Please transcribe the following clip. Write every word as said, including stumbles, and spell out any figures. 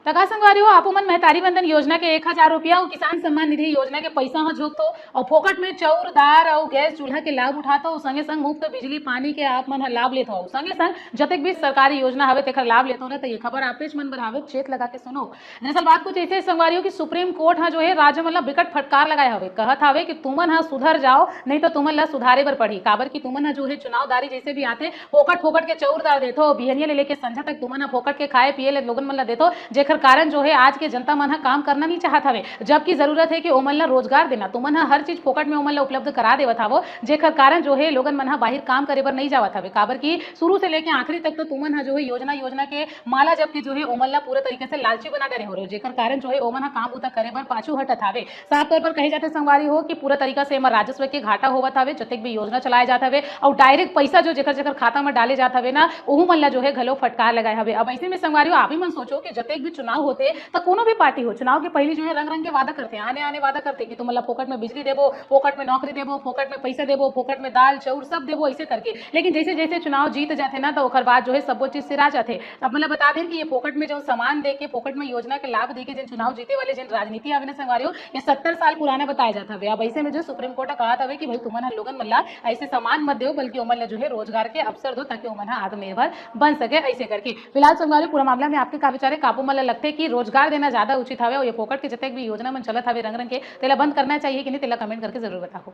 त का संगवारी हो, आपो मन महतारी वंदन योजना के एक हजार रुपया अउ किसान सम्मान निधि योजना के पइसा ह झोंकथो अउ फोकट में चाउर, दार अउ गैस चूल्हा के लाभ उठाथो, संगे संग मुफ्त बिजली पानी के आप मन ह लाभ लेथो, संगे संग जतेक भी सरकारी योजना हवे तेखर लाभ लेथो ना, त ये खबर आपेच मन बर हावे, चेत लगा के सुनो। दरअसल बात कुछ ऐसे संगवारी हो कि सुप्रीम कोर्ट ह जो है राज्य मन ला बिकट फटकार लगाए हवे, कहत हवे कि तुमन ह सुधर जाओ, नहीं तो तुमन ला सुधारे बर पड़ही, काबर कि तुमन ह जो है चुनाव दारी जैसे भी आथे, फोकट फोकट के चौर दार देथो, बिहनिया ले लेके संझा तक तुमन ह फोकट के खाए पिए ले लोगन मन ला देथो, जेखर कारण जो है आज के जनता मन ह काम करना नहीं चाहत हवे, जबकि जरूरत है कि ओमन ला रोजगार देना। तुमन ह हर चीज फोकट में ओमन ला उपलब्ध करा देवत हवो, जेखर कारण जो है लोगन मन ह बाहिर काम करे बर नहीं जावत हवे, काबर कि शुरू से लेके आखिरी तक तो तुमन ह जो है योजना योजना के माला जप के जो है ओमन ला पूरा तरीके से लालची बना डरे हो रहे हो, जेकर कारण जो है ओमन ह काम बुता करे बर पाछू हटत हावे। साफ तौर पर कहे जाथे संगवारी हो कि पूरा तरीका से एमा राजस्व के घाटा होवत हावे, जतेक भी योजना चलाए जात हवे अउ डायरेक्ट पैसा जो जेकर जेकर खाता में डाले जात हवे ना, ओहू मन ला जो है घलो फटकार लगाए हवे। अब ऐसे में संगवारी हो, आप ही मन सोचो कि जतेक भी चुनाव होते त कोनो भी पार्टी हो, चुनाव के पहली जो है रंग रंग के वादा करते, आने आने वादा करते कि तुमन ला फोकट में बिजली देबो, फोकट में नौकरी देबो, फोकट में पैसा देबो, फोकट में दाल चाउर सब देबो, ऐसे करके। लेकिन जैसे जैसे चुनाव जीत जाथे ना, तो ओकर बाद जो है सबो चीज सिरा जाथे। अब मतलब बता दें कि ये फोकट में जो सामान दे के, फोकट में योजना के लाभ दे के जिन चुनाव जीते वाले जिन राजनीति आवे ना संगवारी हो, ये सत्तर साल पुराना बताया जाता हवे। अब ऐसे में जो सुप्रीम कोर्ट ह कहा हवे कि भाई तुमन ह लोगन मन ला ऐसे सामान मत दो, बल्कि ओमन ला जो है रोजगार के अवसर दो, ताकि ओमन ह आत्मनिर्भर बन सके, ऐसे करके। फिलहाल संगवारी हो, पूरा मामला में आपके का विचार है? का आपो मन ला लगथे कि रोजगार देना ज्यादा उचित हवे और ये फोकट के जतेक भी योजना मन चलत हवे रंग रंग के, तेला बंद करना चाहिए कि नहीं, तेला कमेंट करके जरूर बताओ।